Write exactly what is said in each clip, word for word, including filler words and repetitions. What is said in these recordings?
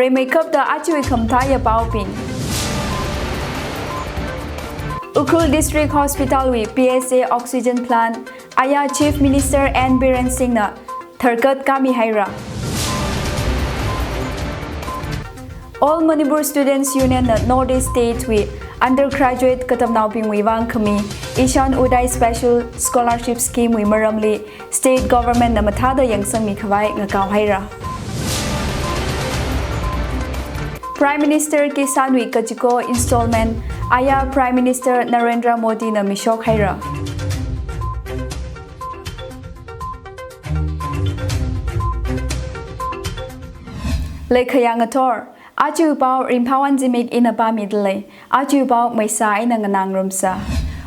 Rimeikapta aja khamathā paobing. Ukhrul District Hospital wui P S A oxygen plant aya Chief Minister N Biren Singh na tharkat khami haira. All Manipur Students Union na North East State wui undergraduate katamnaobingwui vang khami Ishan Uday Special Scholarship Scheme wui maramli State Government na mathāda yangsangmi khavai ngakao haira. Prime Minister Kisan wui kachiko installment aya Prime Minister Narendra Modi na mishok haira. Leikhayang athor, aja pao Ringphāwon Zimik ina pāmidalei, aja pao Meisa ina nganāngarumsa.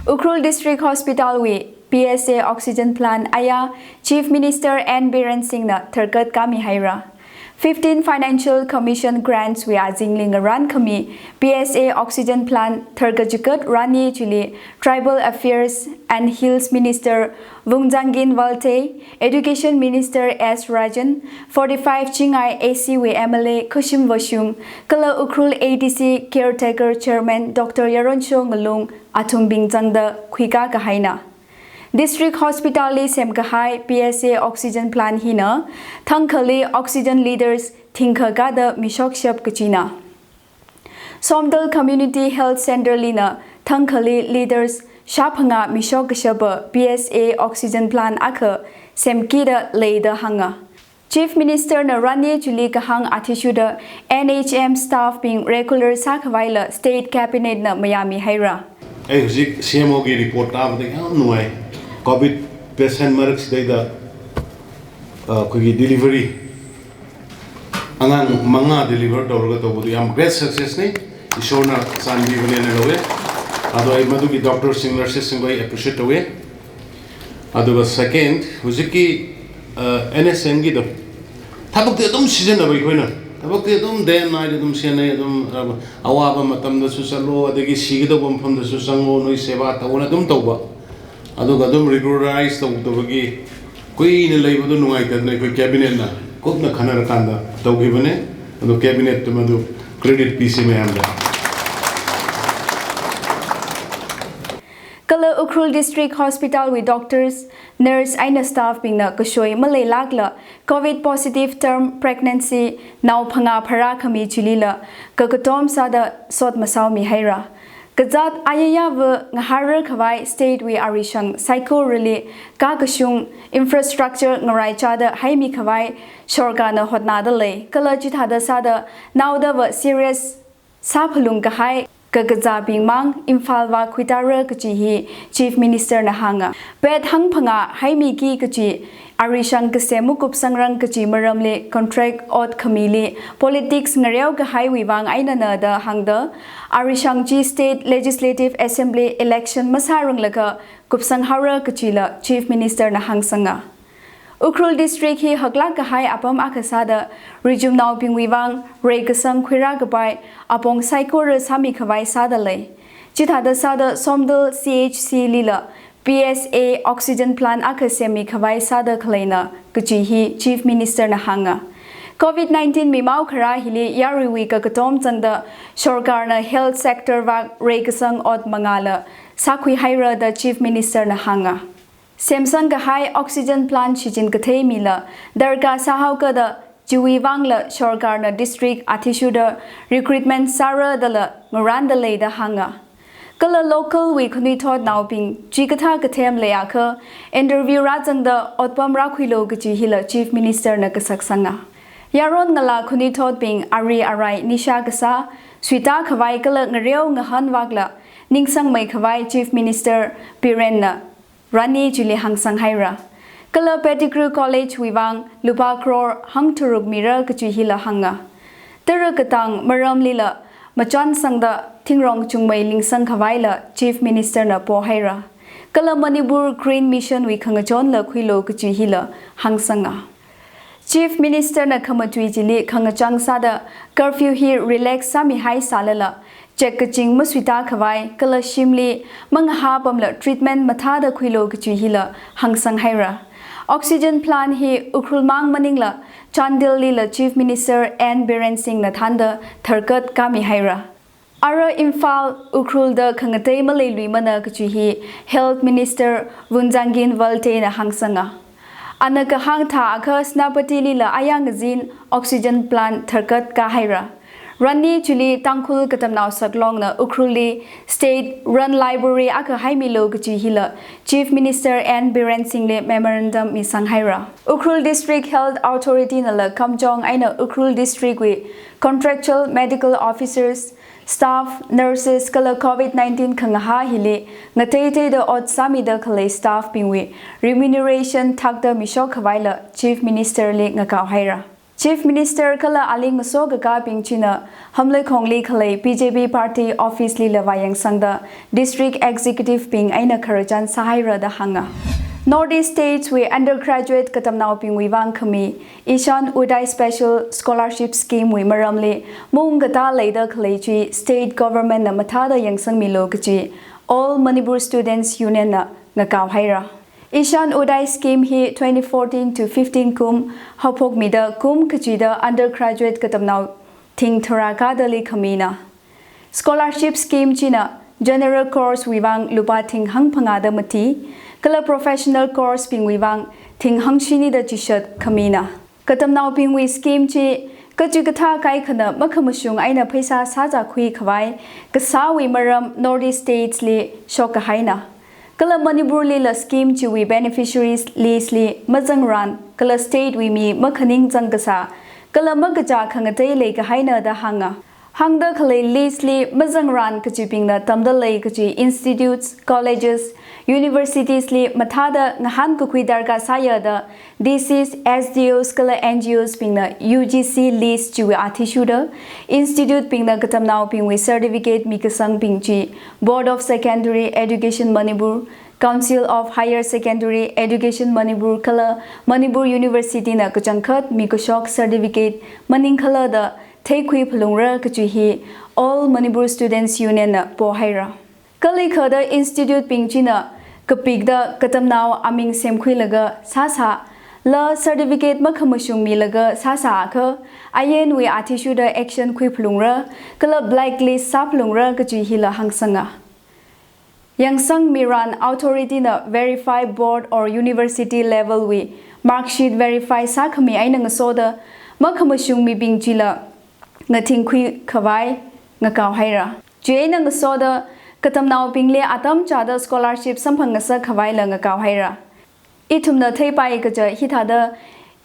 Ukhrul District Hospital wui P S A oxygen plant aya Chief Minister N Biren Singh na tharkat khami haira. Fifteen Financial Commission grants wui azingli ngarān khami P S A oxygen plant tharkachikat rani chili Tribal Affairs and Hills Minister Vungzagin Valte, Education Minister S Rajan, forty-five Chingai A C wui M L A Khushim Vashum, kala Ukhrul A D C Caretaker Chairman Doctor Yaronsho Ngalung athumbing zangda khuikā kahaina. District Hospital li semkahai P S A oxygen plant hina thangkhali oxygen liters thingkha kada mishokshap kachina. Somdal Community Health Center lina thangkhali liters shāphangā mishok kashapa P S A oxygen plant akha semkida leida hānga. Chief Minister na rani chili kahāng athishurda N H M staff bing regular sākhavaila State Cabinet na mayāmi haira. ꯑꯩ ꯍꯧꯖꯤꯛ C M O ꯒꯤ report ꯇꯥꯕꯗ ꯌꯥꯝ ꯅꯨꯡꯉꯥꯏ꯫ COVID patient ꯃꯔꯛꯁꯤꯗꯩꯗ, ꯑ, ꯑꯩꯈꯣꯏꯒꯤ delivery ꯑꯉꯥꯡ ꯃꯉꯥ deliver ꯇꯧꯔꯒ ꯇꯧꯕꯗꯨ ꯌꯥꯝ great success ꯅꯤ꯫ ꯏꯁꯣꯔꯅ ꯆꯥꯟꯕꯤꯕꯅꯦꯅ ꯂꯧꯋꯦ꯫ ꯑꯗꯣ ꯑꯩ ꯃꯗꯨꯒꯤ doctor ꯁꯤꯡ, nurses ꯁꯤꯡꯕꯨ ꯑꯩ appreciate ꯇꯧꯋꯦ꯫ ꯑꯗꯨꯒ second, ꯍꯧꯖꯤꯛꯀꯤ, ꯑ, N H M ꯒꯤꯗꯣ, ꯊꯕꯛꯇꯤ ꯑꯗꯨꯝ ꯁꯤꯖꯤꯟꯅꯕ ꯑꯩꯈꯣꯏꯅ꯫ ꯊꯕꯛꯇꯤ ꯑꯗꯨꯝ day and night ꯑꯗꯨꯝ ꯁꯤꯖꯤꯟꯅꯩ, ꯑꯗꯨꯝ, ꯑ, ꯑꯋꯥꯕ ꯃꯇꯝꯗꯁꯨ ꯆꯠꯂꯣ, ꯑꯗꯒꯤ ꯁꯤꯒꯗꯧꯕ ꯃꯐꯝꯗꯁꯨ ꯆꯪꯉꯣ, ꯅꯣꯏ ꯁꯦꯕꯥ ꯇꯧꯑꯣꯅ ꯑꯗꯨꯝ ꯇꯧꯕ꯫ ꯑꯗꯨꯒ ꯑꯗꯨꯝ regularize ꯇꯧꯗꯕꯒꯤ ꯀꯨꯏꯅ ꯂꯩꯕꯗꯨ ꯅꯨꯡꯉꯥꯏꯇꯗꯅ ꯑꯩꯈꯣꯏ cabinet ꯅ ꯀꯨꯞꯅ ꯈꯟꯅꯔꯀꯥꯟꯗ ꯇꯧꯈꯤꯕꯅꯦ꯫ ꯑꯗꯨ cabinet ꯇ ꯃꯗꯨ credit ꯄꯤꯁꯤ ꯃꯌꯥꯝꯗ꯫ Kala Ukhrul District Hospital wui doctors, nurse eina staff bingna kashoi maleilākla COVID positive term pregnancy nao phangā pharā khami chilila kakatom sāda sot masaomi haira. Kazāt ayayava ngahāra khavai state wui arishang saikorali kakashung infrastructure ngaraichāda haimi khavai sorkarna hotnada lei. Kala chithāda sāda naodava serious sāphalung kahai kakazābing mang Imphal vā khuitāra kachi hi Chief Minister na hānga. Bed hangphangā haimiki kachi arishang kasem makupsangrang kachi maramli contract ot khamili politics ngareo kahaiwui vang einana da hāngda, arishang chi State Legislative Assembly election masāranglakha kupsang haora kachila Chief Minister na hāngsanga. Ukhrul District hi haklāk kahai apam akha sāda, rijumnaobingwui vang reikasang khuirā kapai apong saikora sāmi khavai sāda lei. Chithāda sāda Somdal C H C lila P S A oxygen plant akha semmi khavai sāda khaleina kachi hi Chief Minister na hānga. COVID nineteen mimao kharā hili yaruiwui kakatom zangda sorkarna health sector vak reikasang ot mangāla sākhui haira da Chief Minister na hānga. Semsang kahai oxygen plant shichin kathei mila darkar sāhao kada chiwui vangla sorkarna district athishurda recruitment sāra dala ngaranda leida hānga. Kala local wui khanuithotnaobing chikathā kathem leiakha interview rāzangda otpam rākhuilu kachi hila Chief Minister na kasaksanga. Yaron ngalā khanuithotbing ari arai nisha kasā, suitā khavai kala ngareo ngahān vakla ningsangmei khavai Chief Minister Biren na rani chili hāngsang haira. Kala Pettigrew College wui vang lupā crore hangtharuk mira kachi hila hānga. Tara katang maramlila machon sangda thingrong chungmei lingsang khavaila Chief Minister na po haira. Kala Manipur Green Mission wui khangachonla khuilu kachi hila hāngsanga. Chief Minister na khamatui chili khangachang sāda curfew hi relax sāmihai sālala, chek kaching masuitā khavai kala shimli mangahā pamla treatment mathāda khuilu kachi hila hāngsang haira. Oxygen plant hi Ukhrul mang maningla Chandellila Chief Minister N Biren Singhna thānda tharkat kāmihaira. Ara Imphal, Ukhrul da khangatei maleiluimana kachi hi Health Minister Vunzangin Valte na hāngsanga. Ana kahāng thākha Senapatilila aya ngazin oxygen plant tharkat kāhaira. Ranni chili Tangkhul katamnao saklongna Ukhrulli State Run Library akha haimilu kachi hila Chief Minister N Biren Singhli memorandum misanghaira. Ukhrul District Health Authority nala Kamjong eina Ukhrul District wui contractual medical officers, staff, nurses kala COVID nineteen khangahā hili ngateiteida ot sāmida khalei staff bingwui remuneration thakda mishok khavaila Chief Minister li ngakao haira. Chief Minister kala ali ngaso kakābing china Hamleikhongli khalei B J P party office lila vāyangsangda district executive bing eina khararchan sāhaira da hānga. North East States wui undergraduate katamnaobingwui vang khami Ishan Uday Special Scholarship Scheme wui maramli maungkatā leida khalei chi state government na mathāda yangsangmilu kachi All Manipur Students Union na ngakao haira. Ishan Uday Scheme hi twenty fourteen to fifteen kum haophokmida kum kachida undergraduate katamnao thing tharā kadali khamina. Scholarship scheme china general course wui vang lupā thing hangphangāda mati, kala professional course bingwui vang thing hangshinida chishat khamina. Katamnaobingwui scheme chi kachikathā kaikhana makhamashung eina pheisā sāzākhui khavai kasāwui maram North East States li shokkahaina. Kala Manipur lila scheme chiwui beneficiaries list li mazangran, kala state wui mi makhaning zangkasā, kala makachā khangatei leikahaina da hānga. Hāngda khalei list li mazangran kachibingna tamda lei kachi institutes, colleges, universities li mathāda ngahānkakhui darkar sāya da D Cs, S D Os kala N G Os bingna U G C list chiwui athishurda institute bingna katamnaobingwui certificate mikasangbing chi Board of Secondary Education Manipur, Council of Higher Secondary Education Manipur kala Manipur University na kachangkhat mikashok certificate maningkhala da theikhui phalungra kachi hi All Manipur Students Union na pohaira. Kalikhada institute bing china kapikda katamnao aming semkhuilaga sāsā, la certificate makhamashung milaga sāsākha, ayenwui athishurda action khui phalungra, kala blacklist sāphalungra kachi hila hāngsanga. Yangsangmiran authority na verify board or university level wui mark sheet verify sākhami eina ngasoda makhamashung mibing chila ngathingkhui khavai ngakao haira. Chieina ngasoda katamnaobingli atam chāda scholarship samphang ngasak khavaila ngakao haira. Ithumna theipai kaja hithāda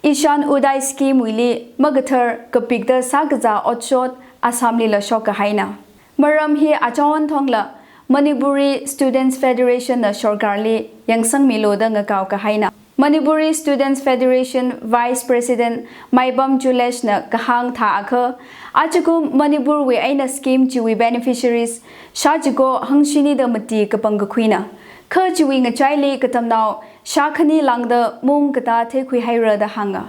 Ishan Uday Scheme wuili makathar kapikda sākazā otshot Assam lila shokkahaina. Maram hi achon thongla Manipuri Students Federation na sorkarli yangsangmilu da ngakao kahaina. Manipuri Students Federation Vice President Maibam Julesh na kahāng thākha, ajakum Manipur wui eina scheme chiwui beneficiaries shā chiko hangshinida mati kapangkakhuina. Kha chiwui ngachaili katamnao shā khani lāngda maungkatā theikhui haira da hānga.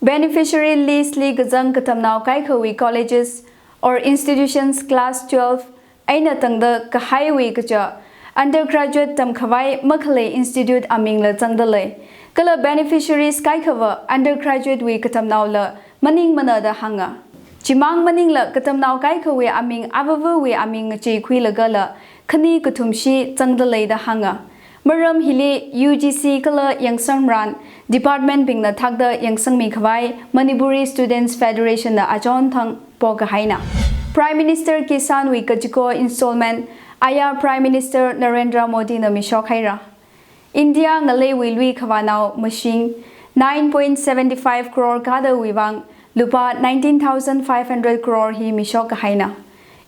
Beneficiary list li kazang katamnao kaikhawui colleges or institutions class twelve eina tangda kahaiwui kaja undergraduate tamkhavai makhalei institute amingla zangda lei. Kala beneficiaries kaikhava undergraduate wui katamnaola maningmana da hānga. Chimang maningla katamnao kaikhawui aming avāvawui aming ngacheikhuilagala khani kathumshi zangda lei da hānga. Maram hili U G C kala yangsangran department bingna thakda yangsangmi khavai Manipuri Students Federation na achon thang pokahaina. Prime Minister Kisan wui kachiko installment aya Prime Minister Narendra Modi na mishok haira. India ngaleiwui lui khavānao mashing nine point seven five crore kadawui vang lupā nineteen thousand five hundred crore hi mishok kahaina.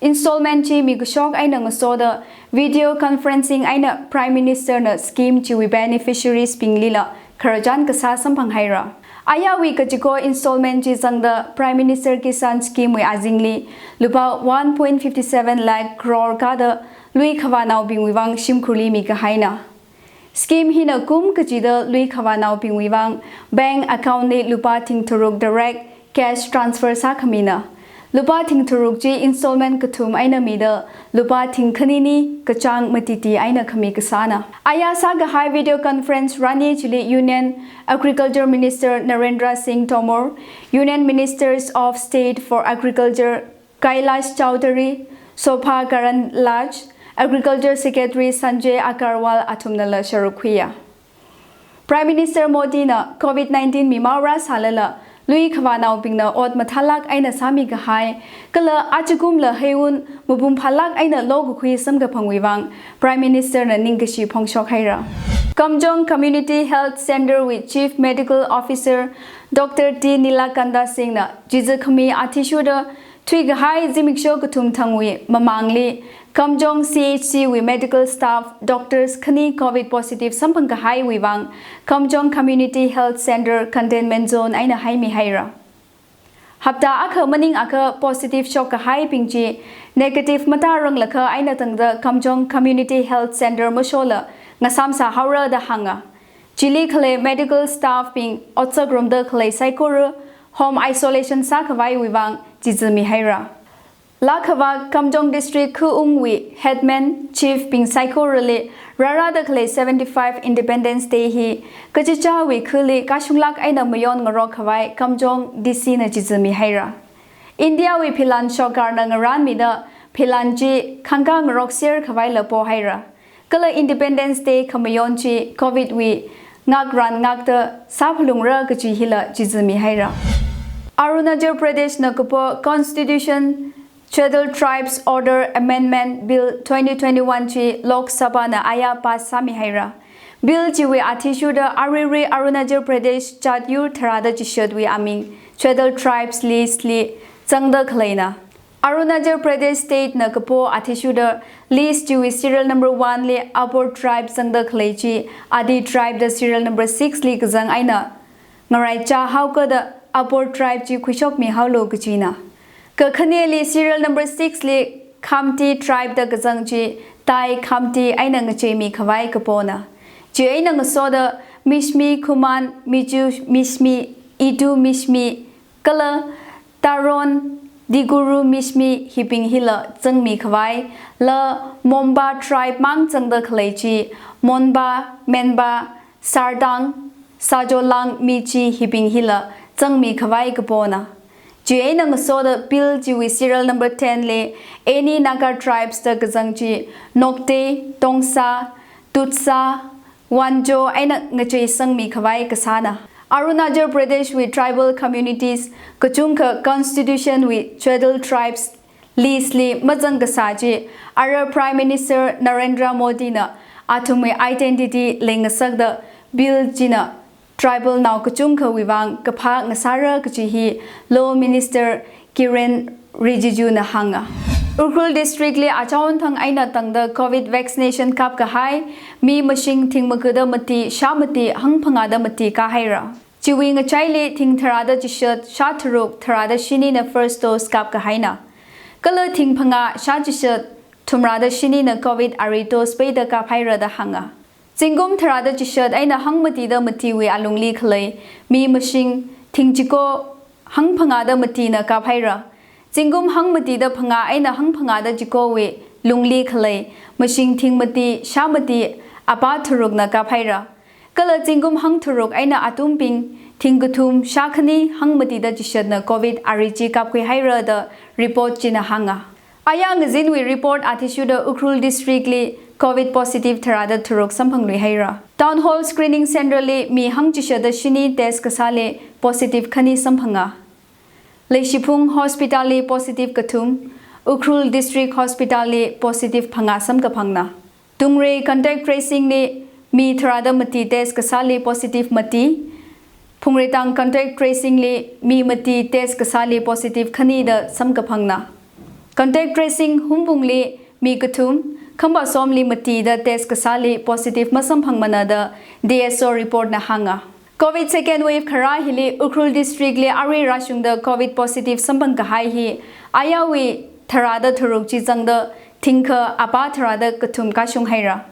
Installment chi mikashok eina ngasoda video conferencing eina Prime Minister na scheme chiwui beneficiaries binglila khararchan kasā samphang haira. Ayawui kachiko installment chi zangda Prime Minister Kisan Scheme wui azingli lupā one point fifty seven lakh crore kada lui khavānaobingwui vang shimkhurli mikahaina. Scheme hina kum kachida lui khavānaobingwui vang bank account li lupā thing tharuk direct cash transfer sākhamina. Lupā thing tharuk chi installment kathum eina mida lupā thing khanini kachāng matiti eina khami kasāna. Aya sākahai video conference rani chili Union Agriculture Minister Narendra Singh Tomar, Union Ministers of State for Agriculture Kailash Chaudhary, Shobha Karandlaje, Agriculture Secretary Sanjay Agarwal athumnala sharuk khuiya. Prime Minister Modi na Covid nineteen mimao rāsālala, lui khavānaobingna ot mathālāk eina sāmikahai, kala achikumla heiwun mapung phālāk eina lokakhui samkaphangwui vang, Prime Minister na ningkashi phongshok haira. Kamjong Community Health Centre wui Chief Medical Officer Doctor T Nilakanta Singh na, chiza khami athishurda thuikahai zimiksho kathum thangwui mamangli, Kamjong C H C wui medical staff, doctors khani Covid positive samphangkahaiwui vang, Kamjong Community Health Centre Containment Zone eina haimi haira. Hapta akha maning akha positive shokkahaibing chi negative matāranglakha eina tangda Kamjong Community Health Centre mashola ngasāmsā haora da hānga. Chili khalei medical staff bing otsakrumda khalei saikora home isolation sākhavaiwui vang chiza mihaira. Laa khavā Kamjong District khaungwui headman, chief bing saikorali rārāda khalei seventy-five Independence Day hi kachichāwui khali kashunglāk eina mayon ngarok khavai Kamjong D C na chiza mihaira. India wui philan shokkarna ngarānmida philan chi khangkā ngarok ser khavaila pohaira. Kala Independence Day khamayon chi Covid wui ngakran ngakta sāphalungra kachi hila chiza mihaira. Arunachal Pradesh na kapo Constitution Scheduled Tribes Order Amendment Bill twenty twenty-one chi Lok Sabha na aya pass sāmi haira. Bill chiwui athishurda aruirui Arunachal Pradesh jat yur tharāda chishatwui aming Scheduled Tribes list li zangda khaleina. Arunachal Pradesh State na kapo athishurda list chiwui serial number one li Abor tribe zangda khalei chi Adi tribe da serial number six li kazang eina ngaraichā haokada Abor tribe chi khuishokmi haolu kachina. Kakhaneli serial number six li Khamti tribe da kazang chi Tai Khamti eina ngacheimi khavai kapona. Chieina ngasoda Mishmi Khuman, Michu Mishmi, Itu Mishmi, kala Taron, Diguru Mishmi hibing hila zangmi khavai, la Monba tribe mang zangda khalei chi Monba, Menba, Sardang, Sajolang, Michi hibing hila zangmi khavai kapona. Chieina ngasoda bill chiwui serial number ten li any Naga tribes da kazang chi Nokte, Tongsa, Tutsa, Wanjo eina ngacheisangmi khavai kasāna. Arunachal Pradesh wui tribal communities kachungkha Constitution wui Scheduled Tribes list li mazang kasā chi ara Prime Minister Narendra Modi na athumwui identity leingasakda bill china tribal nao kachungkhawui vang kaphā ngasāra kachi hi Law Minister Kiren Rijiju na hānga. Ukhrul District li achon thang eina tangda Covid vaccination kapkahai mi mashing thing magada mati, shā mati, hangphangāda mati kāhaira. Chiwui ngachaili thing tharāda chishat, shā tharuk, tharāda shinina first dose kapkahaina. Kala thing phangā, shā chishat, thumrāda shinina Covid ari dose peida kaphaira da hānga. Zingkum tharāda chishat eina hangmatida matiwui alungli khalei mi mashing thing chiko hangphangāda matina kaphaira. Zingkum hangmatida phangā eina hangphangāda chikowui lungli khalei mashing thing mati, shā mati, apā tharukna kaphaira. Kala zingkum hangtharuk eina atumbing thing kathum, shā khani, hangmatida chishatna Covid ari chi kapkhuihaira da report china hānga. Aya ngazinwui report athishurda Ukhrul District li Covid positive tharāda tharuk samphangluihaira. Town Hall Screening Centre li mi hangchishada shini test kasāli positive khani samphanga. Leishiphung Hospital li positive kathum, Ukhrul District Hospital li positive phangā samkaphangna. Tungrei contact tracing li mi tharāda mati test kasāli positive mati, Phungreitang contact tracing li mi mati test kasāli positive khani da samkaphangna. Contact tracing Hungpungli mi kathum, Khambasomli mati da test kasāli positive masamphangmana da D S O report na hānga. Covid second wave kharā hili Ukhrul District li arui rāshungda Covid positive samphangkahai hi ayawui tharāda tharuk chi zangda thingkha apā tharāda kathum kashunghaira.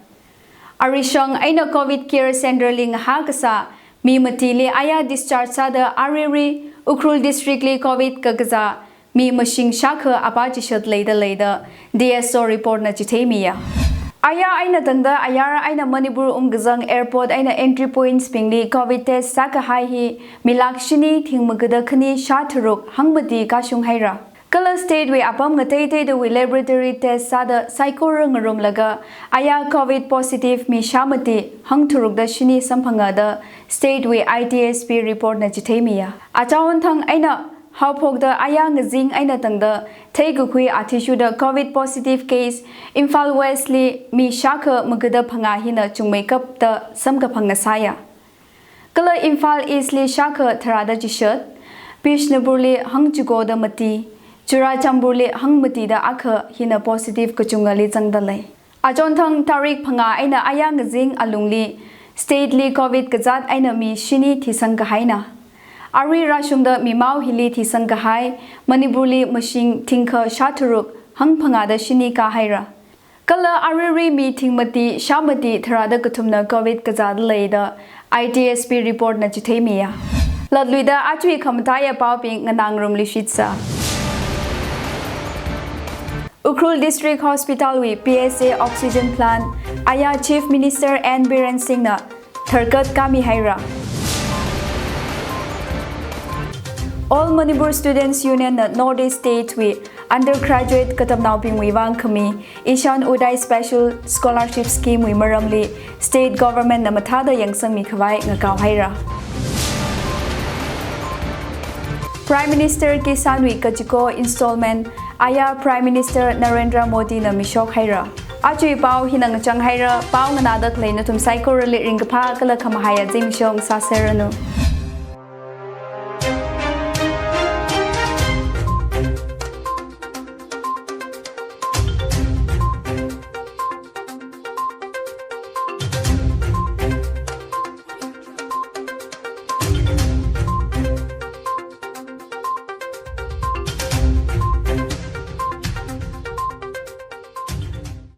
Arishang eina Covid Care Centre li ngahā kasā mi matili aya discharge sāda aruirui Ukhrul District li Covid kakazā mi mashing shākha apā chishat leida lei da D S O report na chitheimiya. Ayā eina tangda ayar eina Manipur ungkazang airport eina entry points bingli covid test sākahai hi mi lakh shini thing magada khani shā tharuk hangmati kashung haira. Kala state wui apam ngateiteidawui laboratory test sāda saikora ngarumlaga ayā covid positive mi shāmati hangtharuk da shini samphanga da state wui I T S P report na chitheimiya. Achonthang eina haophokda ayā ngazin eina tangda theikakhui athishurda covid positive case Imphal West li mi shākha magada phangā hina chungmeikap da samkaphang ngasāya. Kala Imphal East li shākha tharāda chishat, Bishnupur li hangchiko da mati, Churachandpur li hangmati da akha hina positive kachungali zangda lei. Achonthang tarik phangā eina ayā ngazin alungli state li covid kazat eina mi shini thisang kahaina. Arui rāshungda mi mao hili thisang kahai Manipur li mashing thingkha shā tharuk hangphangā da shini kahaira. Kala aruirui mi thing mati shā mati tharāda kathumna covid kazat lei da I T S P report na chitheimiya. Latluida achui khamataiya paobing nganāngarumli shitsa. Ukhrul District Hospital wui P S A oxygen plant ayā Chief Minister N Biren Singh na tharkat kami haira. All Manipur Students Union na North East State wui undergraduate katamnaobingwui vang khami Ishan Uday Special Scholarship Scheme wui maramli state government na mathāda yangsangmi khavai ngakao haira. Prime Minister Kisan wui kachiko installment ayā Prime Minister Narendra Modi na mishok haira. Achui pao hina ngachang haira, pao nganāda khalei nathum saikorali ringkaphā kala khamahaiya zimiksho sāserranu.